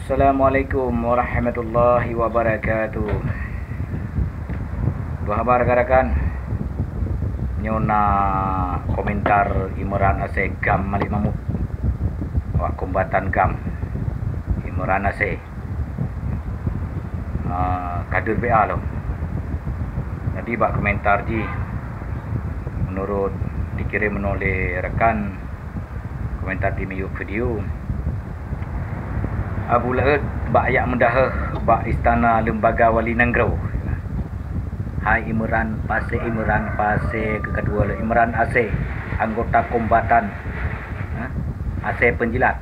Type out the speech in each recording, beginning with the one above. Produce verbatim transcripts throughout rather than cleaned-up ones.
Assalamualaikum warahmatullahi wabarakatuh. Apa khabar rakan-rakan? Nyoe na komentar Imran Asée GAM Malik Mahmud. Awak kombatan GAM, Imran Asée. Ah, kader P A lom. Jadi bak komentar jih, menurut dikirém meunoe lé rakan, komentar di miyueb video, Abu Laôt bak jak meudaheueh bak istana lembaga wali nanggroe. Hai Imran, Asée Imran, Asée keu keudua lé Imran Asée, anggota kombatan, ha? Asée Peunjilat,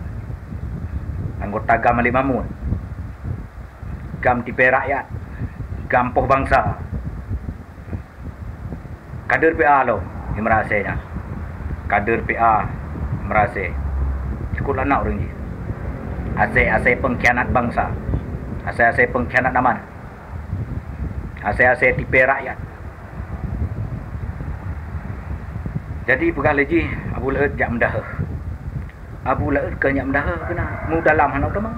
anggota GAM Malik Mahmud, GAM Tipée Rakyat, GAM Poh Bansa. Kader P A lom Imran Asée nyan. Kader P A Imran Asée. Cukôp laknat ureuëng jih. Asée, Asée peungkhianat bansa. Asée, Asée peungkhianat amanah. Asée, Asée tipée rakyat. Jadi peugah lé jih Abu Laôt jak meudaheueh. Abu Laôt keu nyak meudaheueh keunan, meudalam hana tamong.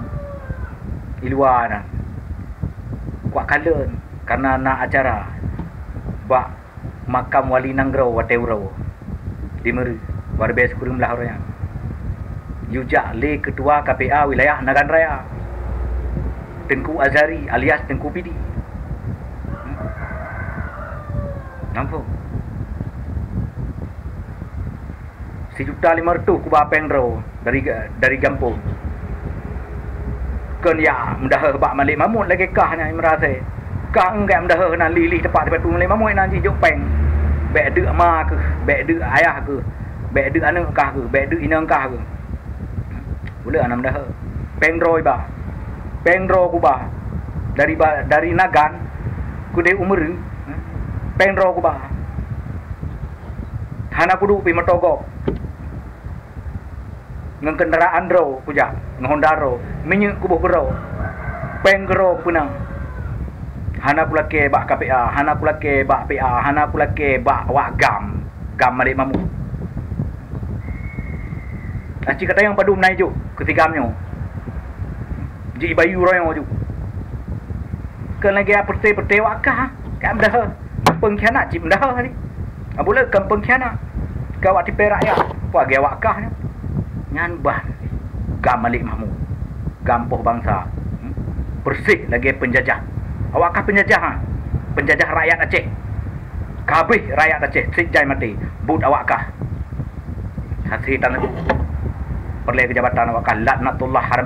Iluwa na. Kuak kalon, karena na acara bak makam wali nanggroe watée uroe di Meureu, watée sikureueng blaih uroe nyan. Yue jak lé keutua K P A wilayah Nagan Raya, Teungku Azhari alias Teungku Pidi. Nampak? Sijuta lima reutôh kuba péng droe dari, dari gampông. Keu nyak meudaheueh bak Malik Mahmud lagée kah nyan Imran Asée. Kah eunggai meudaheueh nan lih-lih teumpat sipatu Malik Mahmud nan jijok péng. Bék deuk ma keuh, bék deuk ayah keuh, bék deuk aneuëk kah keuh, bék deuk inong kah keuh. Ulée hana meudaheueh. Péng droe iba. Péng droe kuba. Dari ba-, dari Nagan keudeh u Meureu. Péng droe kuba. Hana kuduek pih meutogob. Ngon keundaraan droe kujak, ngon honda droe, minyeuk kuboh keudroe, péng keudroe kupeuna. Hana kulakée bak K P A, hana kulakée bak P A, hana kulakée bak awak GAM, GAM Malik Mahmud. Aci katayang padum na ijok keu si GAM nyoe. Jibayeue uroe nyoe ju. Keu lagée peureté-peureté awak kah, ka meudaheueh. Peungkhianat cit meudaheueh tadi. Abu Laôt kan peungkhianat. Ka awak tipée rakyat. Peue lagée awak kah nyan? Nyan bah GAM Malik Mahmud. GAM Poh Bansa. Hmm? Persis lagée peunjajah. Awak kah peunjajah, ha? Peunjajah rakyat Aceh. Ka habéh rakyat Aceh, sit jai maté. Buet awak kah. Hase tan peureulée keu jabatan awak kah. Laknatullah haram.